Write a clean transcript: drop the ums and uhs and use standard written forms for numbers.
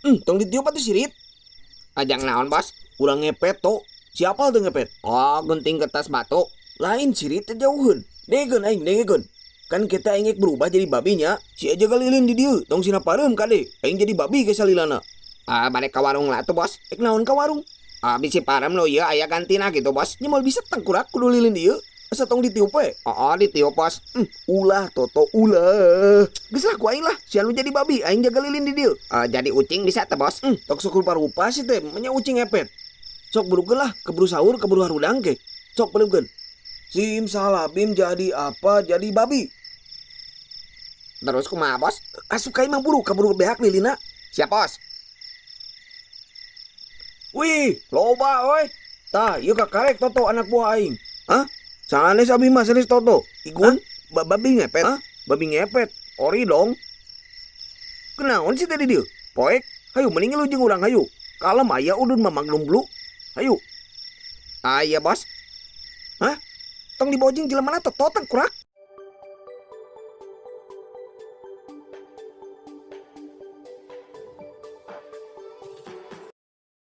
Tong ditiup atuh sirit. Ajang naon, Bos? Urang ngepet to. Siapa tuh ngepet? Oh, gunting kertas batu. Lain sirit teh jauheun. Dengekeun aing, dengekeun. Kan kita aing berubah jadi babinya. Si aja lilin di dieu, tong sina pareum kade. Aing jadi babi ke salilana. Ah, balik ke warung lah tuh, Bos. Ek naon ka warung? Ah, bisi pareum lo ieu aya gantina gitu, Bos. Nya moal bisa tengkurak kudu lilin dieu. Asa tong ditiup we. Oh, ditiup, Bos. Ulah Toto ulah. Geus lah ku aing lah, si anu jadi babi, aing jaga lilin di dieu. Ah, jadi ucing bisa teh, Bos. Tok sok rupa-rupa sih teh, nya ucing ngepet. Sok burukeun lah, keburu sahur, keburu harudang ke. Sok burukeun. Sim salabim jadi apa? Jadi babi. Terus kumaha, Bos? Asup ka imah buru, kaburu beak lilina. Siap, Bos. Wih, loba oi. Tah, ieu kakarek Toto anak buah aing. Hah? Sanes abi mah sanes Toto. Igun, babi ngepet. Hah? Babi ngepet. Ori dong. Kenaon sih tadi dia? Poek, hayu mending lu jeung urang hayu. Kalem aya udun mah Magnum Blue. Hayu. Ah, iya, Bos. Hah? Tong dibojing jelema Toto tengkurak.